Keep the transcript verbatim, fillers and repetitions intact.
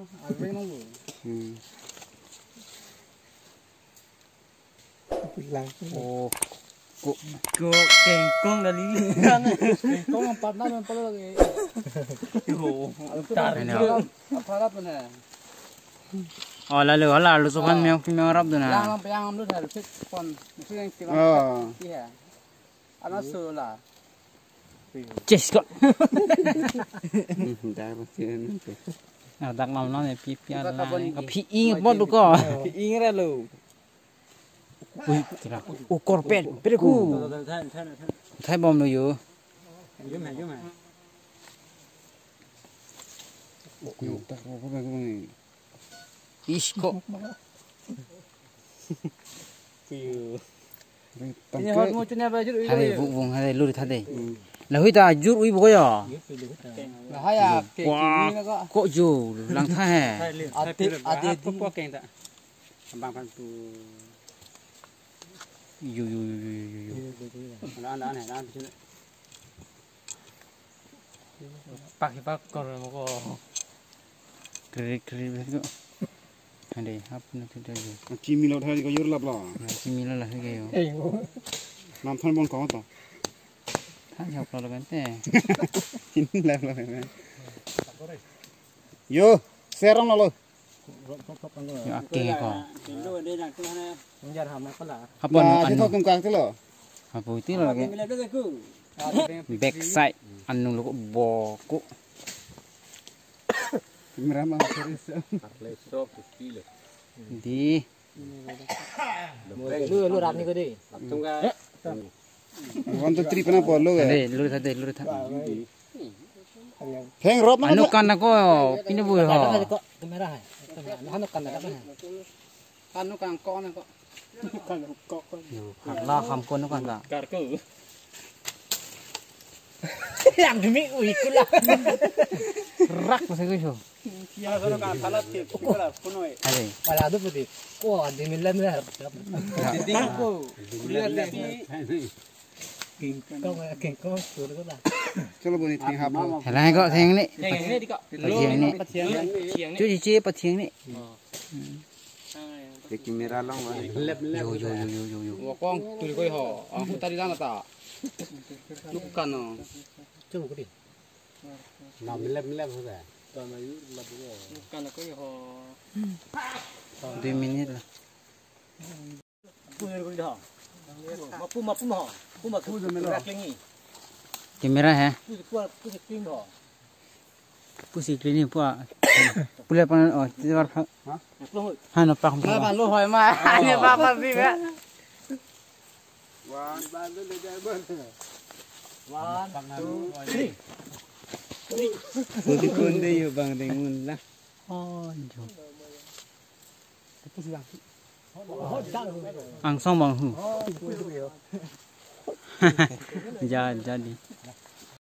Arve nang bu. Hmm. Lang. Oh. Ko, ko kengkong dari. Kengkong empat enam yang perlu lagi. Oh, tar. Ini. Apa harap mana? Oh, lalu hala lu sopan, ah, meyong meyong rap tu na. Yang yang lu dari fit pon. Mesti yang kilang. Oh. Iya. Anak sula. Ces kok. Dah pasti. Nah, dak nam nam ya pi pi. Dak ala apa ni? Ka phi ing bot du ko. Phi ing re lo. Ui, tira. Ukor pet, pet ku. Thai bom lo yo. Yum hai, yum hai. Yo, tak apa apa ni. Ish, kok. Kuyu. Ini hot mo chunya ba jur. Hade, bu bung hade, lur hade. Hmm. Lahui ta jur ui bu ko ya. Lahai ya, ke, wah, ke ini ko. Kok jo, lang tha hai. Ate, ate di. Apa keng ta? Kembang pan tu. Yo, yo, yo. Ada, ada, ada, ada. Pak, pak, kor mo ko. Kri, kri, betul. Hade, hap na tu dah jo. Kimi lo thari ko jur lap lo. Kimi lo lah ke yo. Nam than bon ko to. Than jawab lo kan te. Kimi lap lo kan. Yo, serong lo lo. Yo, aking ko. Apa nah, anu? Anu. Tum kang tilo. Backside anu lo ko bo ko. Camera mang serius. Di. Lu, lu rap ni ko di. One, two, three, pena polo ya. Ade, lur tha de, lur tha. Heng rop mana? Anu kan ako, pina bu ho. Kamera hai. Anu kan ko na ko. Yo, karla ham ko nu kan ta. Kar ko. Yang demi ui kula. Rak masih ko so. Ada. Wala do pudi. Ko adi mila mila. Ding ko. Kuliah deh. Kengkong, kengkong, suruh ko lah. Chalo boni theng hap lo. Hala ko theng ni. Theng ni di ko. Pathiang ni. Pathiang ni. Chu chi chi pathiang ni. Oh. Hmm. Ke camera long ba. Lep, lep. Yo, yo, yo, yo, yo, yo. Wokong tuli koi ho. Ang putari dana ta. Nukan no. Chu ko di. Nam lep lep ho da. Nukan koi ho. Dua minit lah. Pu ner ko di ho. Mapu, mapu ho. Pu mapu. Pu melo. Klingi. Camera hai. Pu, pu, pu kling ho. Pusi clean ni pua. Pule pan, oh, tiwar pha. Ha? Hano pak. Ba lo hoi ma. Ani ba ba bi ba. One, two, three. Pudi pun de yo bang deng mun lah. Oh, jo. Angsong bang hu. Ja, jadi.